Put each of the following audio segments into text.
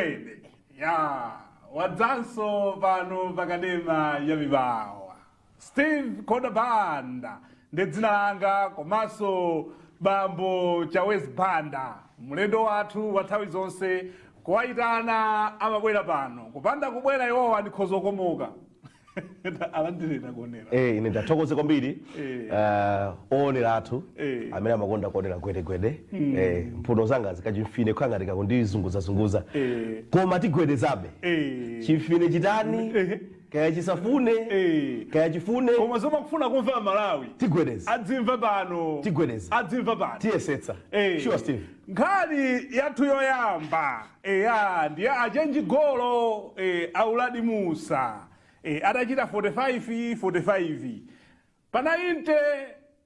Gwedegwede ya wadzanso pano pakanema ya Mibawa. Steve Kodabanda ndi dzina langa, komanso bambo Chawezi Banda, mlendo wathu wa nthawi zonse. Kuwayitana amabwera pano, kupanda kubwera iwowa ndikhoza kukomoka. Alandirena kuonera. Ine ndathokoze kwambiri oonera athu amene amakonda kuonera Gwedegwede. Mphuno zanga zikachimfine kukhala ngati kakundizunguzazunguza, koma tigwedezabe. Chimfine chitani, kaya chisafune, kaya chifune, koma zomwe akufuna kumva Malawi tigwedeza. Adzimva pano. Tigwedeza. Adzimva pano. Tiyesetsa. Sure, Steve. Nkhani yathu yoyamba, eya, ndiye achenji golo a Uladi Musa adachita 45 45 pa 90,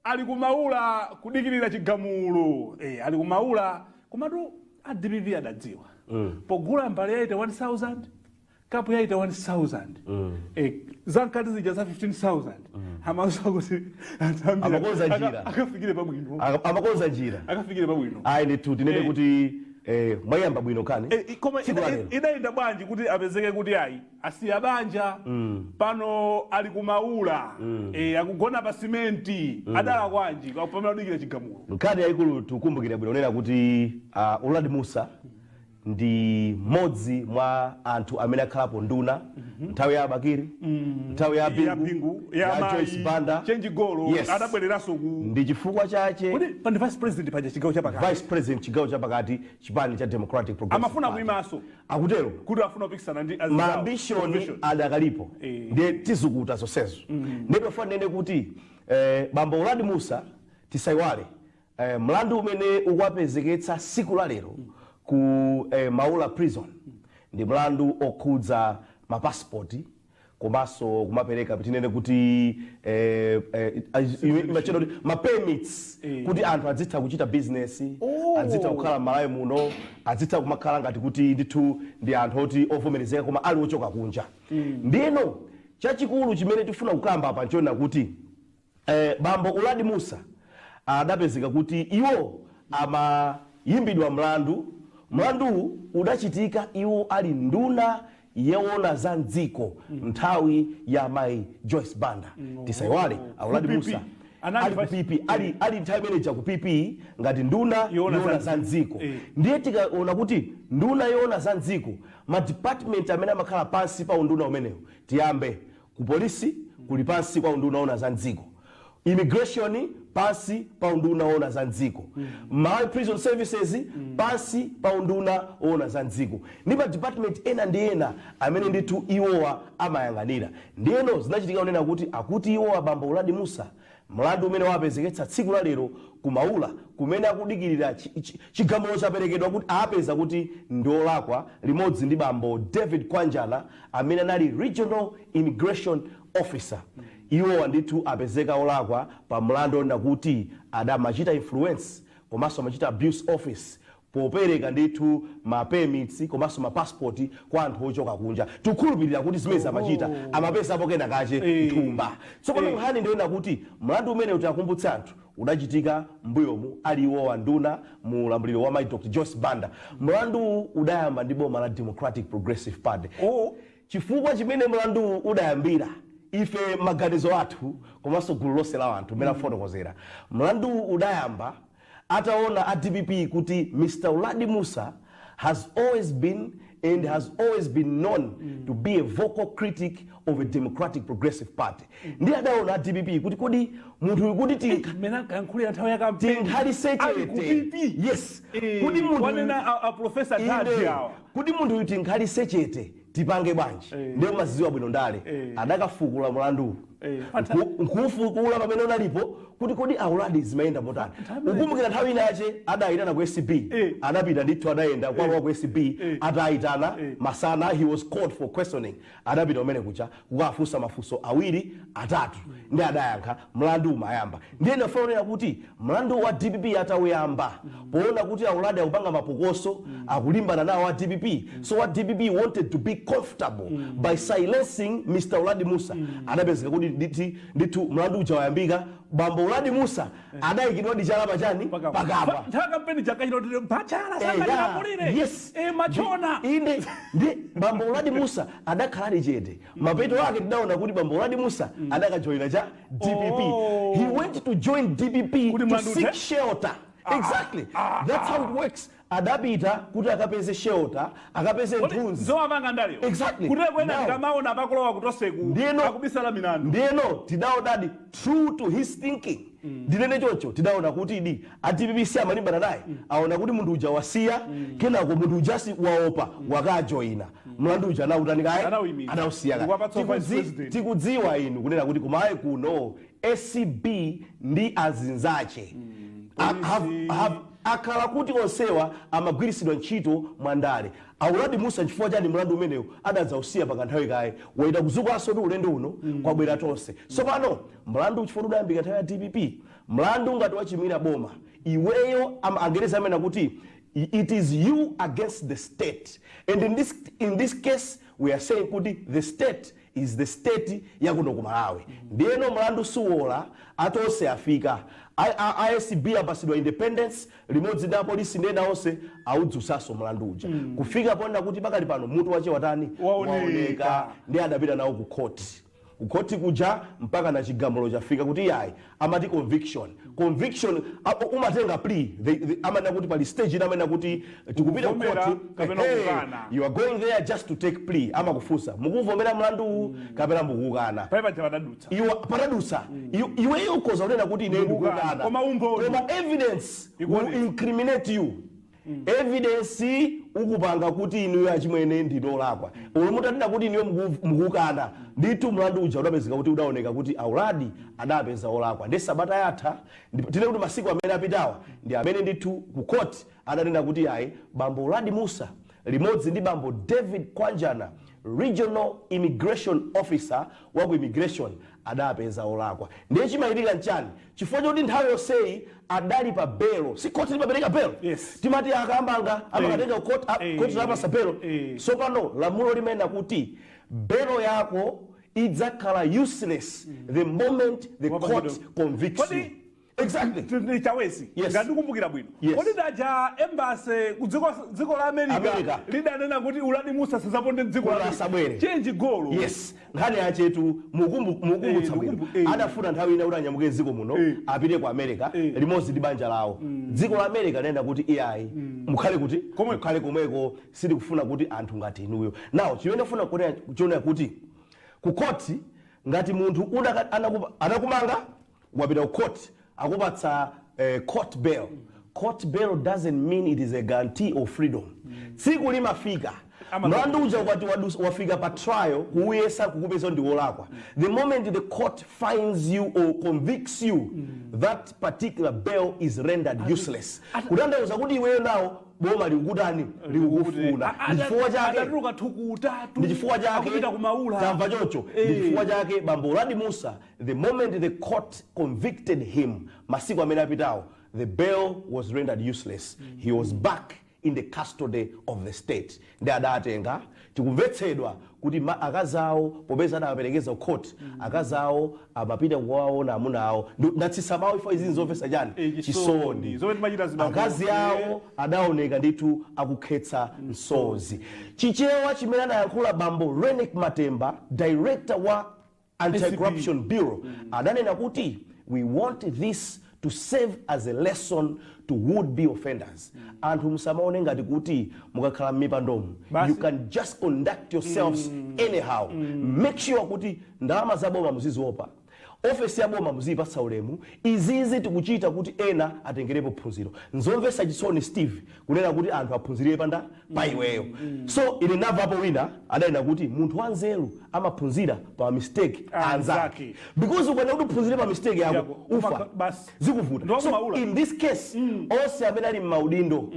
ali kumaula kudikirira chigamulo. Ali kumaula, komatu a DPP adadziwa pogula mbale ya 81,000, kapu ya 81,000, zamkati zija za 15,000, amauza kuti anthu ambiri Amakonza njira. Akafikire pabwino. Amakonza njira. Akafikire pabwino. Ayi ndithu, tinene kuti mwayamba bwino kani. Koma Tsiku la lero. Idayenda bwanji kuti apezeke kuti ayi, asiya banja, pano ali kumaula, akugona pa simenti? Adala kwanji pamene adikira chigamulo? Nkhani yayikulu, tikukumbukira bwino nena kuti Uladi Musa ndi mmodzi mwa anthu amene akhalapo nduna nthawi ya Abakiri, nthawi ya ya Bingu, Bingu, ya ya Joyce Banda. Chenji golo. Adabwereranso ku Ndi chifukwa chache Kodi pa ndi vice president paja chigawo chapakati? Vice president chigawo chapakati, chipani cha Democratic Progressive Amafuna Party. kuyimanso. Akutero. Kuti afuna kupikisana ndi anzawo. Ma ambition Convention. adakalipo. Ndiye tizukuta zonsezo. Ndipo funa nene kuti bambo Uladi Musa, tisayiwale mlandu umene ukuwapezeketsa siku la lero ku Maula Prison ndi mlandu okhudza mapasipoti komanso kumapereka, tinene kuti imachedwa kuti ma permits, kuti anthu adzitha kuchita business, adzitha kukhala m'Malawi muno, adzitha kumakhala ngati kuti ndithu ndi anthu oti ovomerezeka koma ali ochoka kunja. Ndino chachikulu chimene tifuna kukamba apa nchona kuti bambo Uladi Musa adapezeka kuti iwo amayimbidwa mlandu. Mlanduwu udachitika iwo ali nduna yoona za mdziko nthawi ya mayi Joyce Banda. Tisayiwale auladi Ku PP. Musa Anali ali ku PP, ali nthawi imeneja ku PP ngati nduna yoona yoona za za mdziko. Ndiye tikaona kuti nduna yoona za mdziko, ma department amene amakhala pansi pa unduna umenewu, tiyambe ku polisi, kuli pansi kwa unduna woona za mdziko; immigration, pansi pa unduna woona za mdziko; Malawi Prison Services, pansi pa unduna woona za mdziko, ndi pa department ena ndi ena amene ndithu iwowa amayang'anira. Ndiyeno zinachitika kunena kuti akuti iwowa bambo Uladi Musa, mlandu umene wapezeketsa tsiku la lero kumaula kumene akudikirira chigamulo chaperekedwa kuti apeza kuti ndiolakwa limodzi ndi bambo David Kwanjala amene anali regional immigration officer, iwowa ndithu apezeka olakwa pa mlandu onena kuti adamachita influence komanso amachita abuse office popereka ndithu ma permits komanso ma passport kwa anthu ochoka kunja. Tikukhulupirira kuti zimene amachita amapezapo kena kache mthumba. Tsopano nkhani ndiyona kuti mlandu umene, kuti akumbutse anthu, udachitika mbuyomu ali iwowa nduna mu ulamuliro wa mayi Dr Joyce Banda. Mlanduwu udayamba ndi boma la Democratic Progressive Party. Chifukwa chimene mlanduwu udayambira, ife maganizo athu komanso gulu lonse la anthu mmene afotokozera, mlanduwu udayamba ataona a DPP kuti Mr Uladi Musa has always been and has always been known to be a vocal critic of a Democratic Progressive Party. Ndi adaona a DPP kuti kodi munthu uyu kuti Mmene ankayankhulira nthawi ya campaign tinkhalise ali ku chete PP. Yes. Kuti munthu Wanena a Professor Dadi awa. Kuti munthu uyu tinkhalise chete, tipange bwanji? Ndiye umazidziwa bwino ndale. Adakafukula mlanduwu, nkuwufukula pamene unalipo kuti kodi auladi zimayenda motani. Ukumbukira nthawi inache adayitana ku ACB? Adapita ndithu, adayenda kwalowa ku ACB. Atayitana masana, he was called for questioning, adapita umene kucha kukafunsa mafunso awiri atatu ndi adayankha. Mlandu umayamba. Ndiye ndafuna kuti mlandu wa DPP atawuyamba, poona kuti auladi akupanga mapokoso, akulimbana nawo a DPP, so wa DPP wanted to be comfortable by silencing Mr Uladi Musa. Adapezeka kuti ndithu mlandu uja wayambika. Bambo Uladi Musa adayikidwa ndi chala pachani? Pakamwa. Nthawi kampeni chaka chino tili pachala sangatilapulire. Machona. Inde, ndi bambo Uladi Musa adakhaladi chete. Mapeto ake tidaona kuti bambo Uladi Musa adakajoyina cha DPP. He went to join DPP Kuti to mlandu seek uthe? shelter. Exactly, that's how it works. Adapita kuti akapeze shelter, akapeze mthunzi. Zowapanga ndalewo. Exactly. Kuti kwena Now- tikamaona pakulowa kutoseku akubisala milandu. Ndiyeno tidaonadi, true to his thinking, ndinene choncho, tidaona kuti idi a DPP si amalimbana naye, aona kuti munthu uja wasiya. Kenako munthu ujasi waopa, wakajoyina. Mlandu uja anawutani kaye? Anawuyimika. Anawusiya kaye. Ndikuwapatsa vice president. Tikudziwa inu kunena kuti kumayi kuno ACB ndi azinzache Polisi. akhala kuti onsewa amagwiritsidwa ntchito mwandale. Auladi Musa, chifukwa chani mlandu umenewu adadzausiya pakanthawi kaye? Waita kuzukanso ndi ulendo uno kwabwera tonse. Tsopano mlandu, chifukwa udayambika nthawi ya DPP, mlandu ngati wachimwira boma iweyo, Angereza amene akuti it is you against the state, and in this case we are saying kuti the state is the state yakuno ku Malawi. Ndiyeno mlandu suwola, atonse afika, ACB apasidwa independence limodzi ndi apolisi ndi ena onse, audzutsanso mlandu uja kufika ponena kuti pakali pano mutu wache watani? Waoneka. Ndi adapita nawo ku court. Ku court kuja mpaka na chigamulo chafika kuti yayi, amati conviction. Conviction, umatenga plea. Amanena kuti pali stage ina amene kuti tikupita ku Kuvomera court, kapena hey, kukana. you are going there just to take plea. Amakufunsa, mukuvomera mlandu kapena mukukana? Pale paja padadutsa. Iwe patadutsa, iweyo ukhoza kunena kuti ine Ndikukana. ndikukana. Koma umboni. Koma evidence will Ikuonetsa. incriminate you. Evidence ukupanga kuti inuyo achimwene ndinolakwa. Olo mutanena kuti inuyo mukukana, ndithu mlandu uja udapezeka kuti udaoneka kuti Auladi adapeza olakwa. Ndi sabata yatha, tine kuti masiku amene apitawa, ndi amene ndithu ku court adanena kuti ayi, bambo Uladi Musa limodzi ndi bambo David Kwanjana, regional immigration officer wa ku immigration, adapeza olakwa. Ndiye chimachitika nchani? Chifukwa choti nthawi yonseyi adali pa belo, si khoti limapereka belo? Yes. Timati akambanga amakatenga court, court lapasa belo. So pano lamulo limene kuti belo yako idzakhala useless the moment the Wapangidwa. court convicts you. Exactly. Ndi chawezi. Yes. Ngandikumbukira bwino, Yes. kodi daja embassy ku dziko la America, America. lidanena kuti Uladi Musa sizaponde dziko la Kuti asabwere. Chenji golo. Yes, nkhani yachetu mukumbutsa bwino. Adafuna nthawi ina kuti anyamuke dziko muno, apite ku America limodzi ndi banja lawo. Dziko la America linayenda kuti iyayi, mukhale kuti Komweko. Mukhale komweko, sitikufuna kuti anthu ngati inuyo. Now chimene funa kuona kuti ku koti ngati munthu anakumanga, wapita ku court, akupatsa court bail. Court bail doesn't mean it is a guarantee of freedom. Tsiku limafika mlandu uja ukati wafika pa trial, kuuyesa, kukupeza ndi wolakwa, the moment the court finds you or convicts you, that particular bail is rendered useless. Kutanthauza kuti iweyo nawo boma likukutani? Likukufuna. Ndi chifukwa chake Adatuluka thukutatu. Ndi chifukwa chake Akupita kumaula. Tamva choncho. Ndi chifukwa chake bambo Uladi Musa, the moment the court convicted him masiku amene apitawo, the bail was rendered useless. He was back in the custody of the state. Ndi adatenga, tikumvetsedwa kuti akazi awo, popeza adawaperekeza ku court, akazi awo amapita kuwaona amuna awo. Ndatsitsa mawu ifo izi nzomvetsa chani? Chisoni. Chisoni. Zomwe timachita zibambo. Akazi awo adaoneka ndithu akukhetsa msozi. Chichewa chimene anayankhula bambo Reyneck Matemba, director wa Anti-Corruption Bureau, adanena kuti we want this to serve as a lesson to would be offenders. Anthu musamaone ngati kuti mukakhala m'mipandomu Basi. you can just conduct yourselves anyhow. Make sure kuti ndalama za boma muziziopa, ofesi ya boma muziyipatsa ulemu. Izizi tikuchita kuti ena atengerepo phunziro. Nzomvetsa chisoni, Steve, kunena kuti anthu aphunzire panda pa iweyo. So ine ndamvapo wina adanena kuti munthu wanzeru amaphunzira pa mistake anzake, Anzake. because ukanena kuti uphunzire pa mistake yako, Yako. ufa. Basi. Zikuvuta. Ndiwo So maula. in this case, onse amene ali m'maudindo,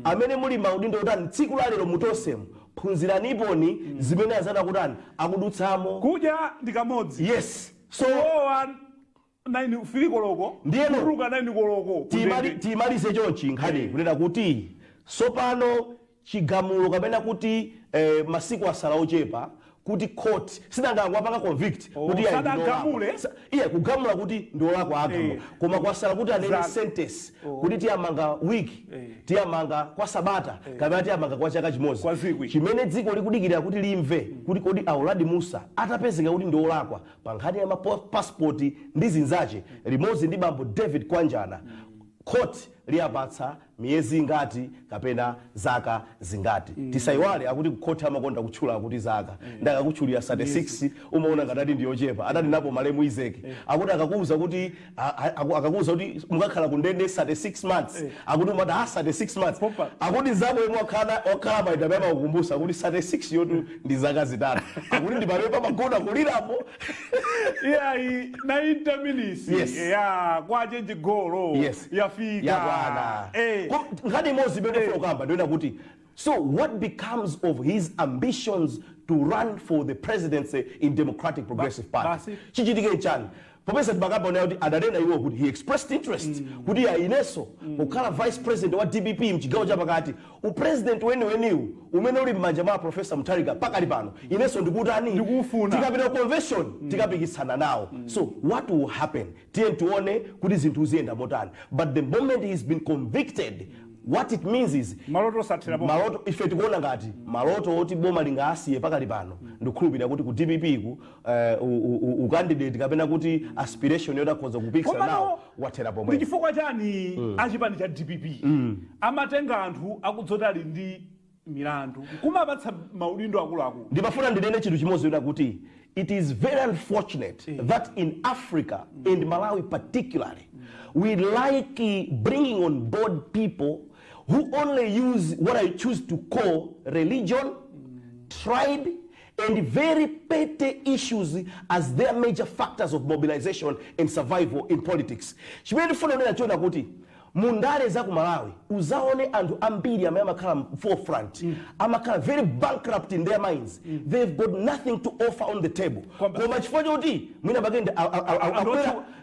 amene muli m'maudindo kutani, tsiku la lero mutosemu phunziraniponi zimene azana kutani akudutsamo. Kudya ndi kamodzi. Yes, so kulowa 9 3 koloko, kutuluka 9 koloko. Timalize chonchi nkhani, kunena kuti sopano chigamulo kapena kuti masiku asala ochepa Kuti court sinangangwapanga convict kuti iye ndi Sadagamule? olakwa. Iye kugamula kuti ndi olakwa agamula, koma kwasala kuti anene sentence kuti tiyamanga wiki, tiyamanga kwa sabata, kapena tiyamanga kwa chaka chimodzi. Kwa zikwi. Chimene dziko likudikirira kuti limve kuti kodi a Uladi Mussa atapezeka kuti ndi olakwa pa nkhani ya mapasipoti ndi zinzache limodzi ndi bambo David Kwanjana, court liyapatsa miyezi ingati kapena zaka zingati? Tisayiwale akuti kukhoti amakonda kutchula akuti zaka. Ndakakutchulira 36, umaona ngati ati ndiyochepa. Adati napo malemu Izeki akuti akakuuza kuti akakuuza kuti mukakhala ku ndende 36 months, akuti umati ha, 36 months. Popa. Akuti nzako yemwe wakhala paita pema kukumbusa kuti 36 yotu ndi zaka 3, akuti ndi pamene pamagona kulirapo. Iyayi, 90 minutes ya kwa chenji golo yafika. Yakwana. Nkhani imodzi imene ndifuna kukamba ndiyona kuti, so what becomes of his ambitions to run for the presidency in Democratic Progressive Party? Basi. Chichitike chani? Popeza timakamba naye kuti adanena iwo kuti he expressed interest kuti ya inenso kukhala vice president wa DPP mchigawo chapakati, upresident weniweniwu umene uli m'manja mwa Professor Mutharika pakali pano, inenso ndikutani? Ndikuufuna. Tikapita ku convention tikapikisana nawo. So what will happen? Tiye tione kuti zinthu ziyenda motani. But the moment he's been convicted, what it means is maloto osathirapo. Maloto, ife tikuona ngati maloto oti boma lingasiye pakali pano, ndikukhulupirira kuti ku DPP ku ukandidate kapena kuti aspiration yoti akhoza kupikisana Komano, nawo wathera ndi pomwe. Chifukwa chani achipani cha DPP amatenga anthu akudzoti ali ndi milandu kumapatsa maudindo akuluakulu? Ndimafuna ndinene chinthu chimodzi yoda kuti it is very unfortunate that in Africa and Malawi particularly, we like bringing on board people who only use what I choose to call religion, tribe and very petty issues as their major factors of mobilization and survival in politics. Chimene ndifuna kunena chona kuti mundale za ku Malawi uzaone anthu ambiri amene amakhala forefront amakhala very bankrupt in their minds. They've got nothing to offer on the table, koma chifukwa chokuti mwina pakende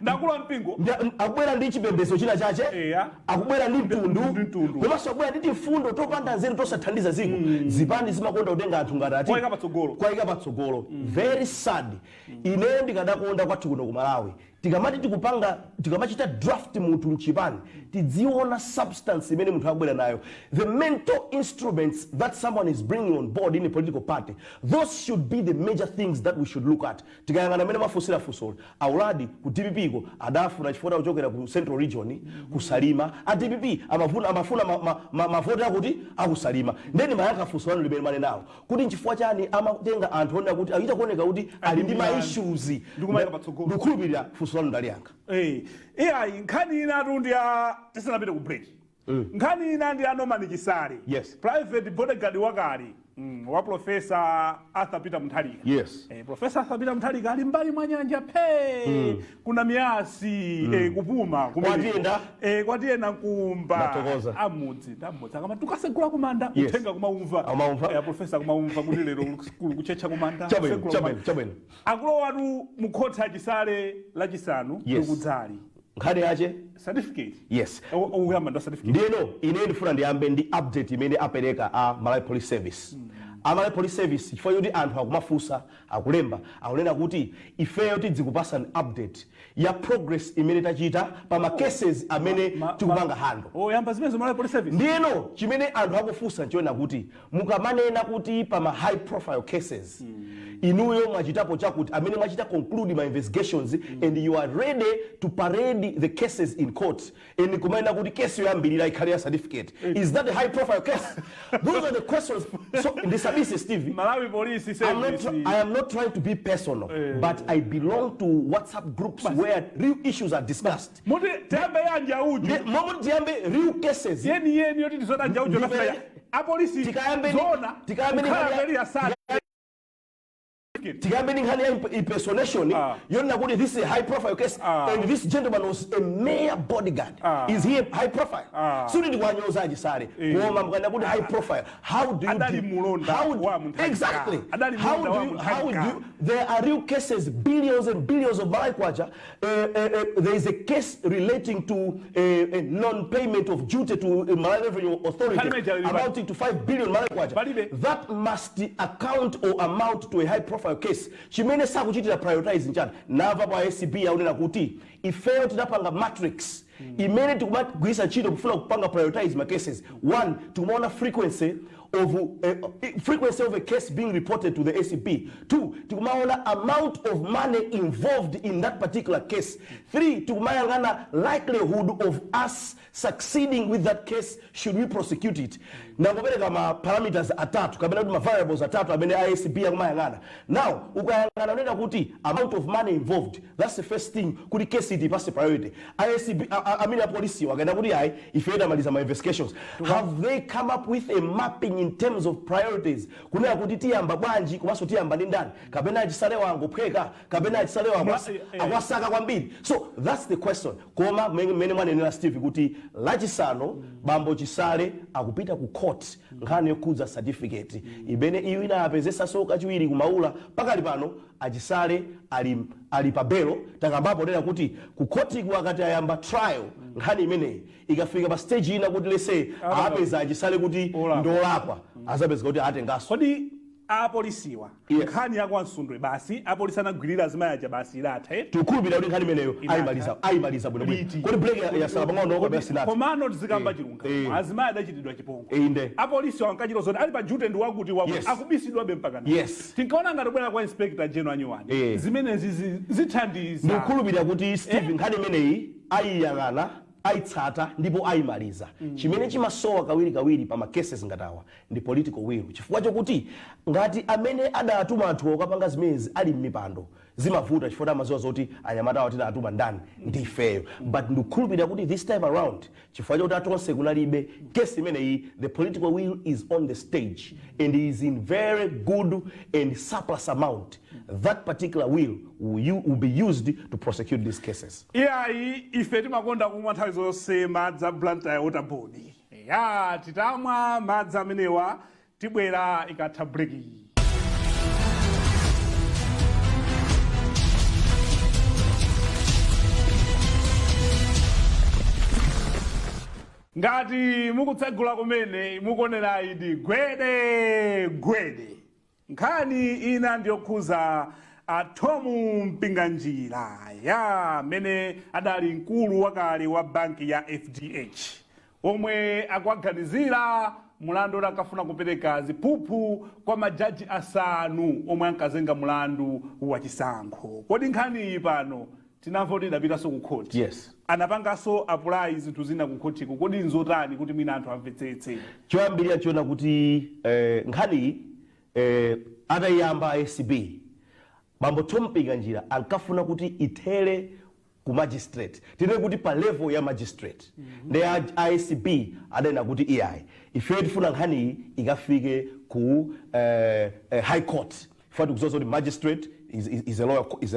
ndakula mpingo, akubwera ndi chipembedzo china chache, akubwera ndi mtundu, Ndi mtundu. komanso akubwera ndi tifundo topanda nzeru tosathandiza ziko. Zipani zimakonda kutenga anthu ngati ati Kwayika patsogolo. Kwayika patsogolo. Very sad. Ineyo ndikadakonda kwathu kuno ku Malawi tikamati tikupanga, tikamachita draft munthu mchipani, tidziona substance imene munthu akubwera nayo, the mental instruments that someone is bringing on board in a political party. Those should be the major things that we should look at. Tikayang'ana amene mafunsira funsoli, a Uladi ku DPP ko adafuna chifukwa kuchokera ku Central Region, kusalima a DPP amafuna mavoti akuti akusalima. Ndeni mayankha funso lanu limene manenawo kuti nchifukwa chani amatenga anthu onena kuti akuchita kuoneka kuti ali ndi ma issues Ndikumayika patsogolo. Ndikukhulupirira funso lanu ndaliyankha. Iyayi, nkhani inatu ndi ya, tisanapite ku break, nkhani ina ndi ya Norman Chisale, private bodyguard wakale wa Professor Arthur Peter Mutharika. Professor Arthur Peter Mutharika ali mbali mwa nyanja phe kuna miyasi, kupuma kumeneko. Kwatiyenda. Kwatiyenda nkumba. Ndathokoza. Amudzi ndamudzi akama tukasegula kumanda, uthenga kumaumva. Amaumva. Professor kumaumva kuti lero kuli kuchecha kumanda. Chabwino. Kusegula Chabwino. kumanda. Chabwino. Akulowatu mukhotha Chisale Lachisanu likudzali. Nkhani yache? Certificate. Yes. Ukuyamba ndo certificate. Ndiyeno ine ndifuna ndiyambe ndi update imene apereka a Malawi Police Service. A Malawi Police Service, chifukwa choti anthu akumafunsa, akulemba, akunena kuti ifeyo tidzikupasani update ya progress imene tachita pa ma cases amene tikupanga handle. Oh, yamba zimene Malawi Police Service. Ndiyeno chimene anthu akufunsa nchiona kuti mukamanena kuti pa ma high profile cases inuyo mwachitapo chakuti, amene mwachita conclude ma investigations and you are ready to parade the cases in court, and kumanena kuti kesi yoyambirira ikhale ya certificate, is that a high profile case? Those are the questions. So ndisabise, Steve, Malawi Police I'm not, Service. I am not trying to be personal, but I belong to WhatsApp groups where real issues are discussed. Muti tiyambe yanja uju. Momwe tiyambe real cases. Yeni yeni yoti tizota nja uju. Nafika apolisi Tikayambe zona tikayambe kukhala nkhani mbeli ya sale. Certificate. Tikambe ndi nkhani ya impersonation yonena kuti this is a high profile case and this gentleman was a mayor bodyguard. Is he a high profile? Sikuti ndikuwanyoza Achisale, koma mukanda kuti high profile, how do you Adali mulonda how wa Mutharika. Exactly. Adali How mulonda do wa you, how Mutharika. do you, there are real cases, billions and billions of Malawi kwacha. There is a case relating to a non-payment of duty to Malawi Revenue Authority Palibe jalili amounting to 5 billion Malawi kwacha. Palibe. That must account or amount to a high profile case. Chimene sakuchitira prioritize nchani? Nava pa ACB yaunena kuti ifeyo tinapanga matrix imene tikumagwiritsa ntchito kufuna kupanga prioritize ma cases. One, tikumaona frequency of a case being reported to the ACB. Two, tikumaona amount of money involved in that particular case. Three, tikumayang'ana likelihood of us succeeding with that case should we prosecute it. Nangopereka ma parameters atatu kapena kuti ma variables atatu amene ACB akumayang'ana. Now ukayang'ana unena kuti amount of money involved, that's the first thing kuti case iti ipase priority. ACB, I mean apolisi wakaenda kuti ayi, ife tamaliza ma investigations, have they come up with a mapping in terms of priorities kunena kuti tiyamba bwanji komanso tiyamba ndi ndani, kapena Achisale wangophweka, kapena Achisale akwasaka kwambiri? So that's the question. Koma mmene mwanenera Steve kuti Lachisanu bambo Chisale akupita ku court, nkhani yokhudza certificate imene iyo inapezesanso kachiwiri kumaula. Pakali pano Achisale ali pa belo. Takambapo nena kuti ku khotiku akati ayamba trial, nkhani imeneyi ikafika pa stage ina kuti lese apeza Achisale kuti Olakwa. ndolakwa, azapeza kuti atengaso. Kodi apolisiwa, nkhani ya kwa Msundwe basi, apolisi anagwirira azimayi aja basi, idatha, eh? Tikukhulupirira kuti nkhani imeneyo Inatha. ayimaliza bwinobwino. Liti? Kodi break yasala pang'ono kapena sinatha? Komano tizikamba chilungamo, azimayi adachitidwa chipongwe. Inde. Apolisi ankachita zoti ali pa duty ndi wakuti wakuti akubisidwabe mpaka now. Tinkaona ngati kubwera kwa Inspector General anyuwani zimenezi zithandiza. Ndikukhulupirira kuti Steve, nkhani imeneyi ayiyang'ana, ayitsata ndipo ayimaliza. Chimene chimasowa kawirikawiri pa ma cases ngatawa ndi political will, chifukwa chokuti ngati amene adatuma anthu okapanga zimenezi ali m'mipando, zimavuta, chifukwa amaziwa zoti anyamata awo tinatuma ndani, ndifeyo. But ndikukhulupirira kuti this time around, chifukwa chokuti atonse kunalibe case imeneyi, the political will is on the stage and is in very good and surplus amount. That particular will be used to prosecute these cases. Iyayi, ife timakonda kumwa nthawi zonse madzi a Blantyre Water Board. Ya, titamwa madzi amenewa tibwera ikatha break iyi. Ngati mukutsegula kumene, mukuonerayi ndi Gwede Gwede. Nkhani ina ndiyokhuza a Thom Mpinganjira ya amene adali mkulu wakale wa banki ya FDH, omwe akuaganizira mulandu oti akafuna kupereka ziphuphu kwa majaji asanu omwe ankazenga mulandu wachisankho. Kodi nkhani iyi pano tinamva kuti idapitanso ku khoti? Yes. Anapanganso apply zinthu zina ku khotiko. Kodi nzotani kuti mwina anthu amvetsetse? Choyambirira chiona kuti nkhaniyi atayiyamba ACB, bambo Thom Mpinganjira ankafuna kuti ithere ku magistrate, tinene kuti pa level ya magistrate. Ndi ACB adanena kuti iyayi, ifeyo tifuna nkhaniyi ikafike ku high court. Ife tikudziwa kuti magistrate is a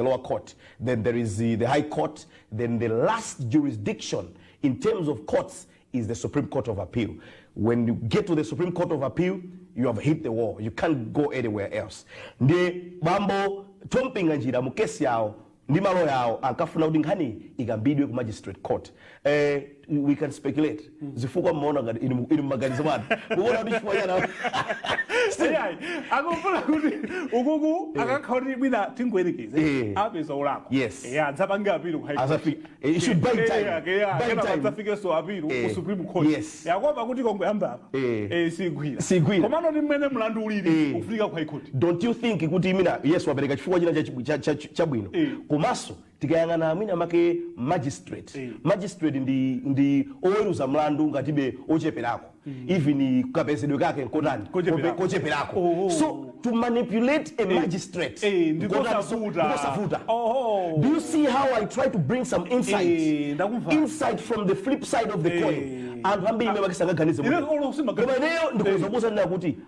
lower court, then there is the high court, then the last jurisdiction in terms of courts is the Supreme Court of Appeal. When you get to the Supreme Court of Appeal, you have hit the wall, you can't go anywhere else. Ndi bambo Thom Mpinganjira mu kesi yawo ndi maloya awo ankafuna kuti nkhani ikambidwe ku magistrate court. We can speculate zifukwa mmaona ngati inu mmaganizo mwanu mukuona kuti chifukwa chana Iyayi, akufuna kuti ukuku akakhala kuti mwina tingoyerekeze apeza olakwa, adzapange appeal ku high court. Azafika. It should buy time. Buy Kenako time. adzafikenso appeal ku Supreme Court. Yakopa kuti kongoyamba apa sigwira. Sigwira. Komano ndi mmene mlandu ulili, ukufika ku high court. Don't you think kuti mina, yes, wapereka chifukwa china chabwino, komanso tikayang'ana amene make magistrate, magistrate ndi oweruza mlandu ngatibe ocheperako, even kapezedwe kake nkotani? Kocheperako. Kocheperako. Oh. So to manipulate a magistrate Ndikosavuta. ndikosavuta. Oho. Do you see how I try to bring some insight, Ndakumva. insight from the flip side of the coin? Anthu ambiri imene makisangaganize. Ine olo simaganiza. Koma ineyo ndikuzokuza nina kuti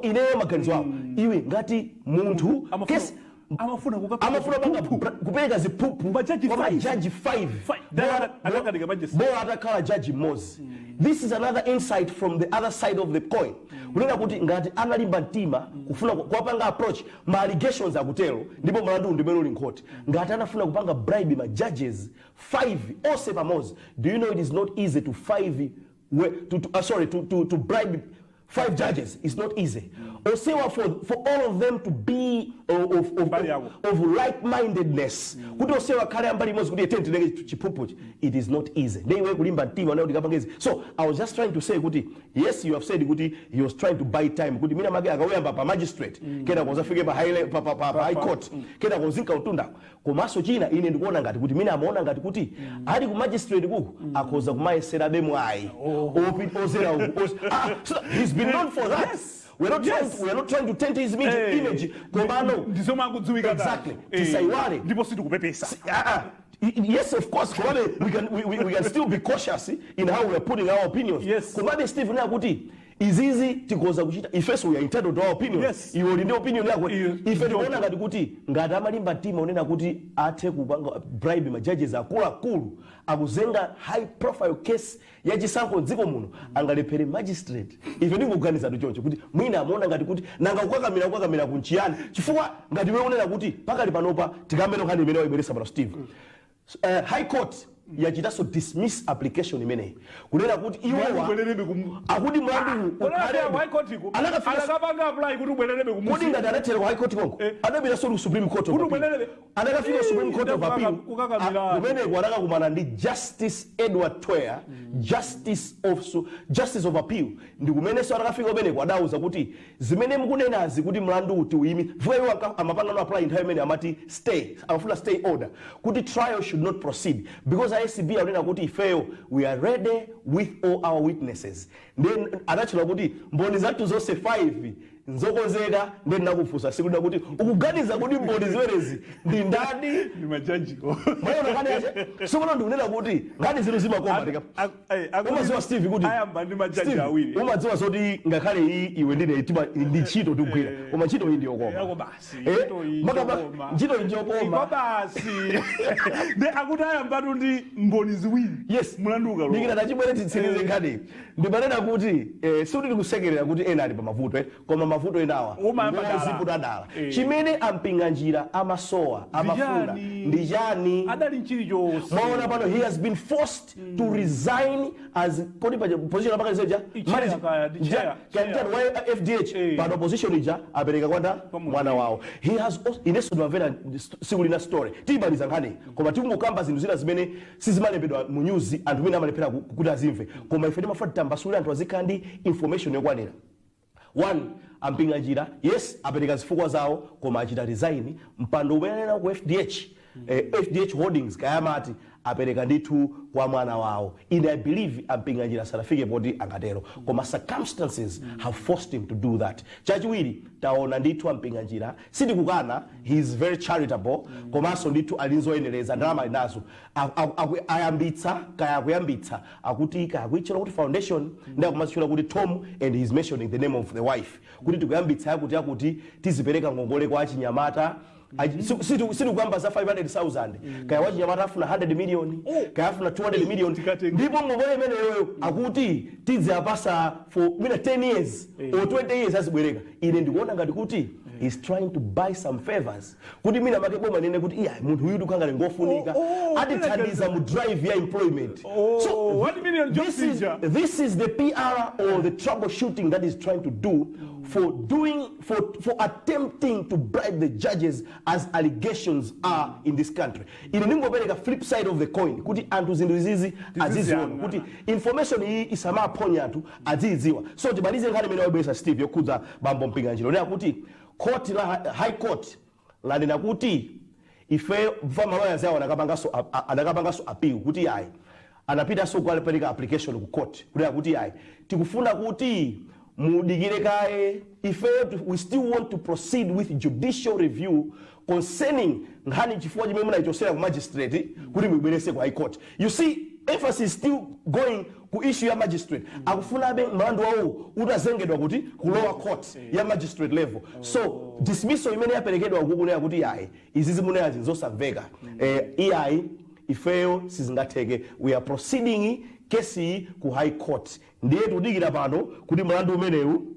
ineyo maganizo awo, iwe ngati munthu Amafuna kesi Amafuna kukapanga Amafuna panga kupereka ziphuphu Majaji kwa five. majaji 5. Five. Adakanika magistrate. Bola atakhala jaji mmodzi. This is another insight from the other side of the coin, kunena kuti ngati analimba mtima kufuna kuwapanga approach, ma allegations akutero, ndipo mlandu ndimene uli nkhoti, ngati anafuna kupanga bribe ma judges 5 onse pamodzi. Do you know it is not easy to five we, to, sorry, to bribe five judges? Is not easy. Osewa, for all of them to be of Mbali yako. Of like-mindedness, kuti osewa akhale ambali imodzi kuti ete tileke chiphuphuchi, it is not easy. Ndi iwe kulimba mtima nayo ndikapanga izi. So I was just trying to say kuti yes, you have said kuti he was trying to buy time, kuti mina make akawuyamba pa magistrate, kena kuzafike pa high, pa, pa, pa, pa high court, kena kuzinka utundako. Komanso china, ine ndikuona ngati kuti mina amaona ngati kuti ali ku magistrate kuku akhoza kumayeserabe mwayi ozera uku so he's been known for that. We're not trying to taint his image, image. Komano Ndizomwe akudziwika. Exactly. Tisaiwale. Ndipo sitikupepesa. Yes, of course. Komabe, we can still be cautious in how we are putting our opinions. Komabe, Steve, nena kuti izizi tikoza kuchita ifeso, we are entitled to our opinion. Iwe uli ndi opinion yako. Ife tikuona ngati kuti ngati amalimba mtima unena kuti athe kupanga bribe ma judges akuluakulu akuzenga high profile case yachisankho mdziko muno, angalephere magistrate? Ife ndikuganiza choncho kuti mwina amaona ngati kuti nanga kukakamira kukakamira kunchiyani? Chifukwa ngati iwe unena kuti pakali panopa tikambe nkhani imene wayibweretsa pano, Steve, high court yachitanso dismiss application imeneyi, kunena kuti iwowa Ubwererebe kum akuti mlandu High court iko. Anakafika Anakapanga apply kuti ubwererebe Kodi kumusi. Ngati anathera ku high court konko, adapitanso ku Supreme Court of Kuti Appeal. ubwererebe. Anakafika ku Supreme Court of Appeal. Kukakamira. Kumeneko anakakumana ndi Justice Edward Twea, justice of appeal. Ndi kumenenso atakafika kumeneko adauza kuti zimene mukunenazi kuti mlandu uti uyimi, chifukwa iwo amapanga no apply nthawi imene amati stay, amafuna stay order kuti trial should not proceed because ACB akunena kuti ifeyo we are ready with all our witnesses. Then anatchula kuti mboni zathu zonse 5 nzokonzeka. Then nakufunsa siku kuti ukuganiza kuti mboni zimenezi ndi ndani? Ndi majajiwo. Mwaona nkhani yache? Sikuno ndikunena kuti nkhani zinu zimakoma umadziwa, Steve, kuti Ayamba ndi majaji Steve, awiri. Umadziwa zoti ngakhale iyi iwe ndine tima ndi ntchito tikugwira, koma ntchito iyi ndiyokoma. Yako basi. Eh, Ntchito iyi njokoma. Ntchito iyi njokoma. Iko basi. Ndi akuti ayambatu ndi mboni ziwiri. Yes. Mlandu ukalowa. Ndikira tachibwere titsirize nkhani. Ndimanena kuti sikuti tikusekerera kuti ena ali pa mavuto, koma mavuto enawa Umayamba dala. ngoziputa dala. Eh. Chimene ampinganjira amasowa, amafuna Chani? ndi chani? Adali nchilichonse. Mwaona pano he has been forced to resign as kodi pa position apaka iseja Chair kaya, ndi chair, chair. wa FDH. Eh. Pano position ija apereka kwanda munthu. Mwana wawo. He has also, inenso ndimamvera siku lina story, tiyimaliza nkhani, koma tikungokamba zinthu zina zimene sizimalembedwa mu news, anthu amene amalephera kuti azimve, koma ife timafuna titambasule anthu azikhala ndi information yokwanira. One, ampinganjira, yes, apereka zifukwa zawo, koma achita resign mpando umene anena ku FDH, FDH Holdings kayamati, apereka ndithu kwa mwana wawo. Ine I believe ampinganjira sanafike poti angatero, koma circumstances have forced him to do that. Chachiwiri, taona ndithu ampinganjira, sitikukana, he is very charitable, komanso ndithu ali nzoyenereza, ndalama ali nazo. Ayambitsa kaya akuyambitsa, akuti kaya akuitchera kuti foundation, ndi akumazitchula kuti Tom, and he is mentioning the name of the wife, kuti tikuyambitsa yakuti yakuti, tizipereka ngongole kwa achinyamata. Sitikuyamba za 500,000, kaya wachinyamata afuna 100 million, kaya afuna 200 million. Tikatenga. Ndipo ngongole imeneyoyo akuti tidziapasa for mina 10 years or 20 years azibwereka. Ine ndikuona ngati kuti is trying to buy some favors, kuti mina make boma nene kuti iya, munthu uyu tikangale ngofunika, atithandiza mu drive ya employment. Oh, 1 million job This is, seeker. This is the PR or the troubleshooting that is trying to do for attempting to bribe the judges, as allegations are in this country. Ine ndingopereka flip side of the coin kuti anthu zinthu izizi aziziona, kuti information iyi isamaphonye, anthu aziyidziwa. So timalize nkhani imene wabweresa, Steve, yokhudza bambo Mpinganjira, onena kuti court la high court lanena kuti ife mva malawyers awo anakapanganso appeal kuti ayi, anapitanso kukapereka application ku court kuti ayi, tikufuna kuti mudikire kaye, ife we still want to proceed with judicial review concerning nkhani, chifukwa chimene munayichosera ku magistrate kuti muyibwerese ku high court. You see, Emphasis is still going ku issue ya magistrate. Akufunabe mlandu wawo utazengedwa kuti ku lower court ya magistrate level. So dismissal imene yaperekedwa kukunena kuti yayi, izi zimuneyazi zosamveka, iyayi, ifeyo sizingatheke, we are proceeding kesi ku High Court. Ndiye tikudikira pano kuti mlandu umenewu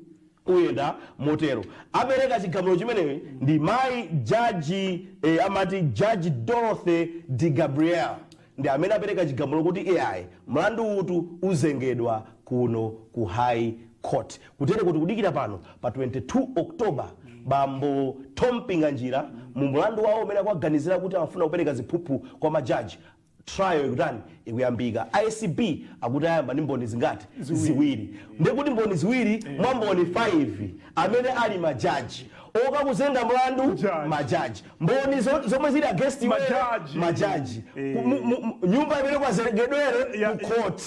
uyenda motero. Apereka chigamulo chimeneyi ndi mayi jaji, amati Judge Dorothy De Gabriel, ndi amene apereka chigamulo kuti ai, mlandu utu uzengedwa kuno ku High Court. Kutere kuti kudikira pano pa 22 October, bambo Tom Mpinganjira mu mlandu wawo umene akuwaganizira kuti amafuna kupereka ziphuphu kwa majaji, trial ikutani? Ikuyambika. ACB akuti ayamba ndi mboni zingati? Ziwiri. Ndekuti mboni ziwiri mwa mboni 5 amene ali majaji okakuzenga mlandu. Jaji. Majaji, mboni zomwe zili against iweyo, Majaji. Majaji. Nyumba imene kwazengedwere ku court.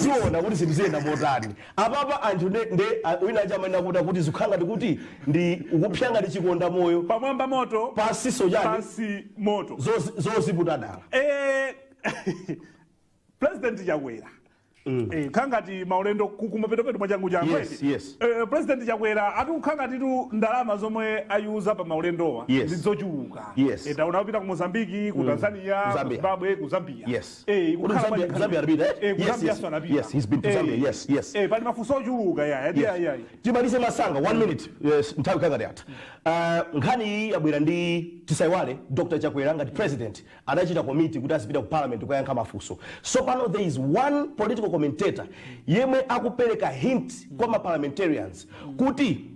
Tiona kuti zinthu ziyenda motani apapa. Anthu nde wina achamanena kuti zikukhala ngati kuti ndi ukupsa ngati chikonda moyo. Pamwamba moto, pansiso chani? Pansi moto. Zoziputa dala. President Chakwera, khangati maulendo kumapetopeto mwachangu changu. Yes. President Chakwera ati tu ndalama zomwe ayuza pa maulendowa ndi zochuluka. Taona kupita ku Mozambiki, ku Tanzania, ku Zambia. Zimbabwe, ku Zambia. Kuti Kukhala Zambia anapita, eh? Ku Yes, Zambia yes. so anapita. Yes, he's been to Zambia. Yes. Pali mafunso ochuluka ya Yes. ya. Timalize masanga, one minute. Yes, nthawi kakati yatha. Nkhani iyi yabwera ndi, tisaiwale, Dr Chakwera ngati president adachita komiti kuti azipita ku Parliament kukayankha mafunso. So pano there is one political commentator yemwe akupereka hint kwa ma parliamentarians kuti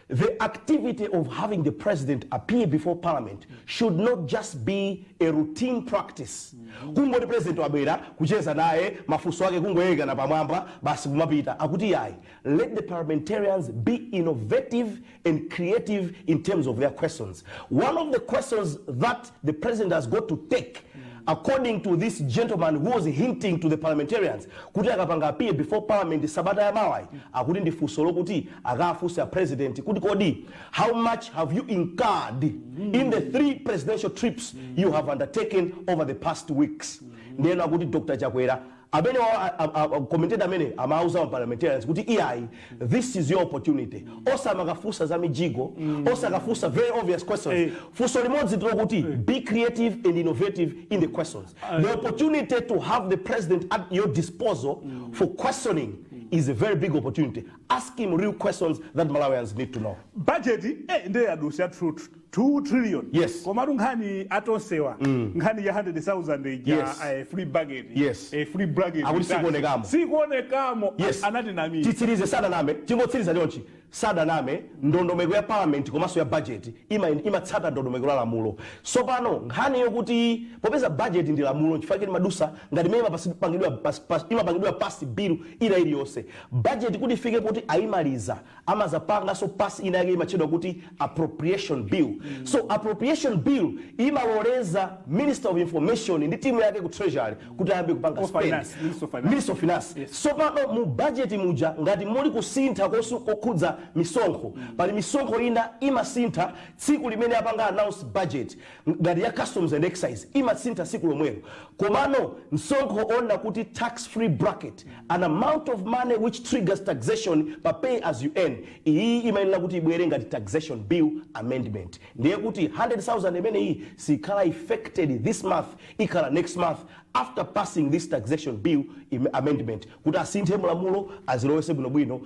the activity of having the president appear before Parliament should not just be a routine practice, kungoti president wabwera kucheza naye, mafunso ake kungoyekana pamwamba, basi kumapita. Akuti yayi, let the parliamentarians be innovative and creative in terms of their questions. One of the questions that the president has got to take, according to this gentleman who was hinting to the parliamentarians kuti akapanga appear before Parliament sabata ya mawayi, akuti ndi funso lokuti akafunsa president kuti kodi how much have you incurred in the three presidential trips you have undertaken over the past weeks? Ndiyeno akuti Dr Chakwera amene commentator amene amauza ma parliamentarians kuti iyayi, this is your opportunity, osamakafunsa za mijigo, osakafunsa very obvious questions. Funso limodzi ndilokuti be creative and innovative in the questions. The opportunity to have the president at your disposal for questioning is a very big opportunity. Ask him real questions that Malawians need to know. Budget ndiye yadusa 2 trillion. Komatu nkhani atonsewa, nkhani ya 100,000 ija, free budget, free bracket. Akuti sikuonekamo. Sikuonekamo. Anati nami. Titsirize, sadaname, tingotsiriza chonchi, sadaname. Ndondomeko ya Parliament komanso ya budget imatsata ndondomeko la lamulo. So pano nkhani yokuti popeza budget ndi lamulo, chifukwa chake madusa ngati imene imapangidwa pass bill ina iliyonse. Budget kuti ifike kuti ayimaliza, amazapanganso pass ina yake imatchedwa kuti appropriation bill. So appropriation bill imaloleza Minister of Information ndi timu yake ku Treasury kuti ayambe kupanga Of spend. Finance, Minister of Finance. Minister of Finance. So pano mu budget muja ngati muli kusintha kokhudza misonkho, pali misonkho ina imasintha tsiku limene apanga announce budget, ngati ya customs and excise imasintha tsiku lomwelo. Komano msonkho ona kuti tax free bracket, an amount of money which triggers taxation pa pay as you earn, iyi imayenera kuti ibwere ngati taxation bill amendment. Ndiye kuti 100,000 imene iyi sikhala affected this month, ikhala next month after passing this taxation bill amendment, kuti asinthe mulamulo, azilowese bwinobwino.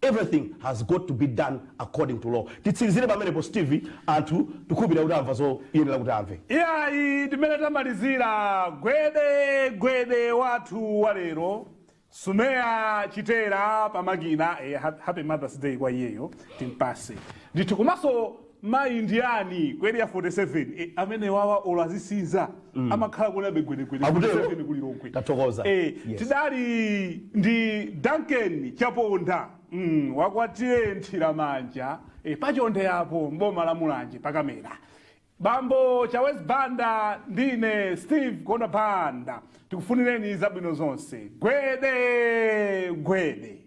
Everything has got to be done according to law. Titsirizire pamenepo, Steve. Anthu tikhulupirira kuti amva zoyenera kuti amve. Iyayi, timene tamalizira gwede gwede wathu wa lero, Sumeya Chitera pamakina. Happy Mother's Day kwa iyeyo, timpase ndithu. Komanso mayi ndiyani ku Area 47, amene wawa olo azisinza amakhala kunabe gwedegwede. Akutero? 47 kulilongwe. Tathokoza. Tidali ndi Duncan Chaponda, wakwatire nthira manja, pachonde apo mboma la Mulanje pakamera. Bambo Chawes Banda, ndine Steve Konda Banda, tikufunireni zabwino zonse. Gwede gwede.